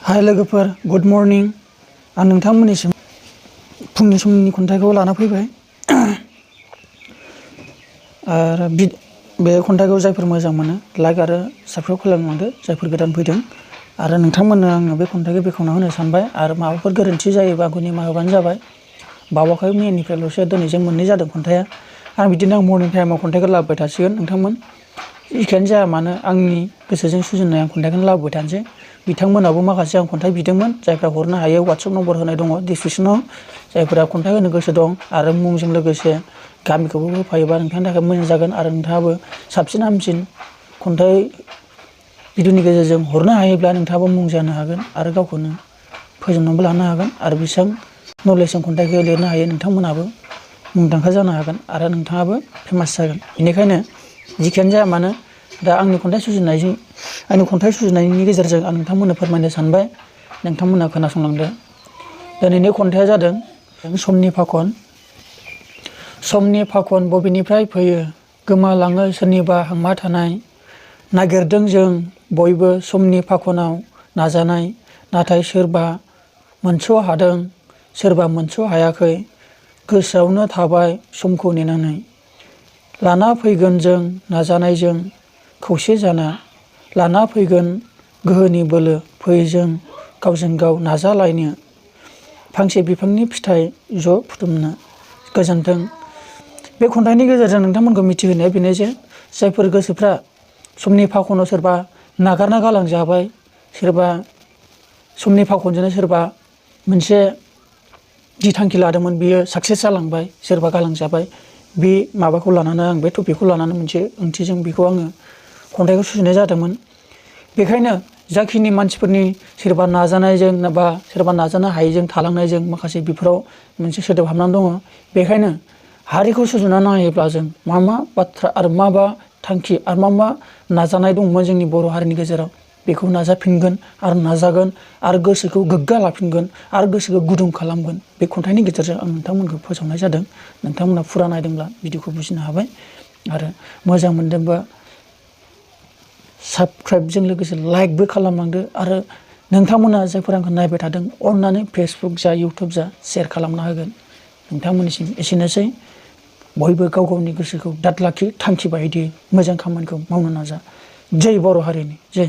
हाय लोगोफोर, good morning. आं नोंथांमोननिसिम फुंनि समनि खन्थाइखौ लाना फैबाय। आरो बे खन्थाइखौ जायफोर मोजां मोनो लाइक आरो साबस्क्राइब खालामलांदो, जायफोर गोदान फैदों। आरो नोंथांमोननो आङो बे खन्थाइखौ बेखेवना होनो सानबाय। आरो माबाफोर गोरोन्थि जायोबा निमाहा होबानो जाबाय। बावाखै, मैयानिफ्रायल'सो दिनैजों मोननै जादों खन्थाइया। आं बिदिनो मर्निं टाइमाव खन्थाइखौ लाबोबाय थासिगोन नोंथांमोन। जिखियानो जाया मानो आंनि गोसोजों सुजुनाय आं खन्थाइखौनो लाबोबाय थानोसै। बिथांमोनाबो माखासे आं खन्थाइ बिदोंमोन, जायफ्रा हरनो हायो वाट्सएप नम्बर होनाय दङ डिसक्रिपसनाव। जायफोरा खन्थाइ होनो गोसो दं आरो मुंजों लोगोसे गामिखौबो होफायोबा नोंथांनि थाखाय मोजां जागोन। आरो नोंथाङाबो साबसिन हामसिन खन्थाइ भिडिअनि गेजेरजों हरनो हायोब्ला नोंथाङाबो मुं जानो हागोन आरो गावखौनो फोजोबनानैबो लानो हागोन। आरो बेसेबां नलेजजों खन्थाइखौ लिरनो हायो नोंथांमोनाबो मुंदांखा जानो हागोन आरो नोंथाङाबो फेमास जागोन। बेनिखायनो जिखियानो जाया मानो दा आंनि खन्थाइ सुजुनायनि गेजेरजों आं नोंथांमोननो फोरमायनो सानबाय। नोंथांमोना खोनासंलांदो। दिनैनि खन्थाइया जादों समनि फाखन। समनि फाखन बबेनिफ्राय फैयो, गोमालाङो सोरनिबा हांमा थानाय। नागिरदों जों बयबो समनि फाखनाव नाजानाय। नाथाय सोरबा मोनस' हादों, सोरबा मोनस' हायाखै। गोसोआवनो थाबाय समखौ नेनानै। लाना फैगोन जों नाजानायजों खौसे जाना। लाना फैगोन गोहोनि बोलो, फै जों गावजों गाव नाजालायनो। फांसे बिफांनि फिथाइ ज' फुथुमनो। गोजोन्थों। बे खन्थाइनि गेजेरजों नोंथांमोनखौ मिथिहोनाया बेनो जे जायफोर गोसोफ्रा समनि फाखनाव सोरबा नागारना गालांजाबाय, सोरबा समनि फाखनजोंनो सोरबा मोनसे जि थांखि लादोंमोन बियो साक्सेस जालांबाय, सोरबा गालांजाबाय। बे माबाखौ लानानै आं बे टपिकखौ लानानै मोनसे ओंथिजों बेखौ आङो खन्थाइखौ सुजुनाय जादोंमोन। बेखायनो जाखिनि मानसिफोरनि सोरबा नाजानायजों बा सोरबा नाजानो हायैजों थालांनायजों माखासे बेफोराव मोनसे सोदोब हाबनानै दङ। बेखायनो हारिखौ सुजुना नायोब्ला जों मा बाथ्रा आरो मा थांखि आरो मा नाजानाय दंमोन जोंनि बर' हारिनि गेजेराव, बेखौ नाजाफिनगोन आरो नाजागोन आरो गोसोखौ गोग्गा लाफिनगोन आरो गोसोखौ गुदुं खालामगोन। बे खन्थाइनि गेजेरजों आं नोंथांमोनखौ फोसावनाय जादों। नोंथांमोना फुरा नायदोंब्ला भिडिअखौ बुजिनो हाबाय। आरो मोजां मोनदोंबा साबस्क्राइबजों लोगोसे लाइकबो खालामलांदो। आरो नोंथांमोना जायफोर आंखौ नायबाय थादों अननानै फेसबुक जा इउटुब जा शेयार खालामना होगोन। नोंथांमोननिसिम एसेनोसै। बयबो गाव गावनि गोसोखौ दाद लाखि, थांखि बायदियै मोजां खामानिखौ मावनो नाजा। जै बर' हारिनि जै।